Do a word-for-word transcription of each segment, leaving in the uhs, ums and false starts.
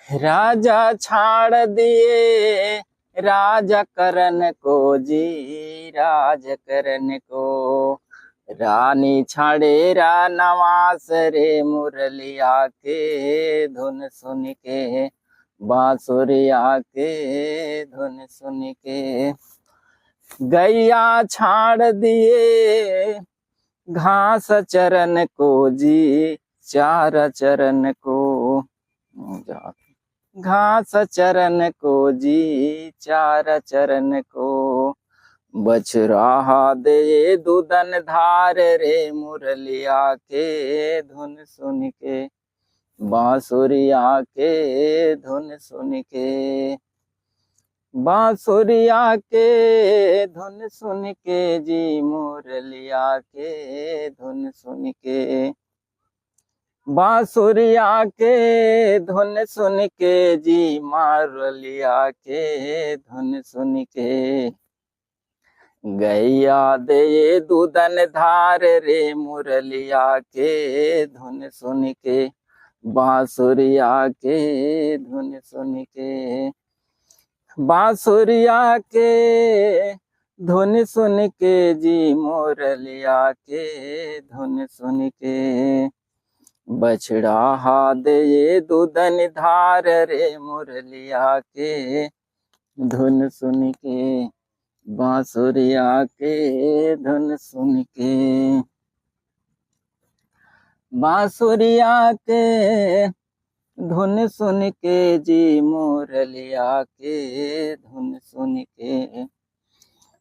राजा छाड़ दिए राजकरन को जी, राजकरन को। रानी छाड़े रा नवास रे, मुरलिया के धुन सुन के, बांसुरिया के धुन सुन के। गैया छाड़ दिए घास चरन को जी, चारा चरन को। घास चरन को जी, चारा चरन को। बछराहा दे दूधन धार रे, मुरलिया के धुन सुन के, बांसुरिया के धुन सुन के। बांसुरिया के धुन सुन के जी, मुरलिया के धुन सुन के। बांसुरिया के धुन सुन के जी, मुरलिया के धुन सुन के। गैया दे दूधन धार रे, मुरलिया के धुन सुन के, बांसुरिया के धुन सुन के। बांसुरिया के धुन सुन के जी, मुरलिया के धुन सुन के। बछड़ा हा दे दूधन धार रे, मुरलिया के धुन सुन के, बांसुरिया के धुन सुन के। बांसुरिया के धुन सुन के जी, मुरलिया के धुन सुन के।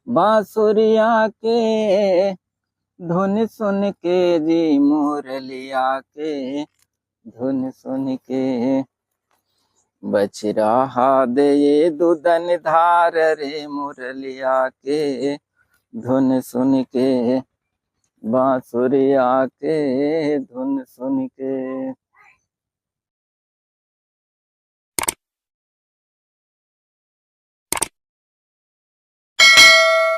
बांसुरिया के धुन सुन के जी, मुरलिया के धुन सुन के। बछड़ा हा दे दूधन धार रे, मुरलिया के धुन सुन के, बांसुरिया के धुन सुन के।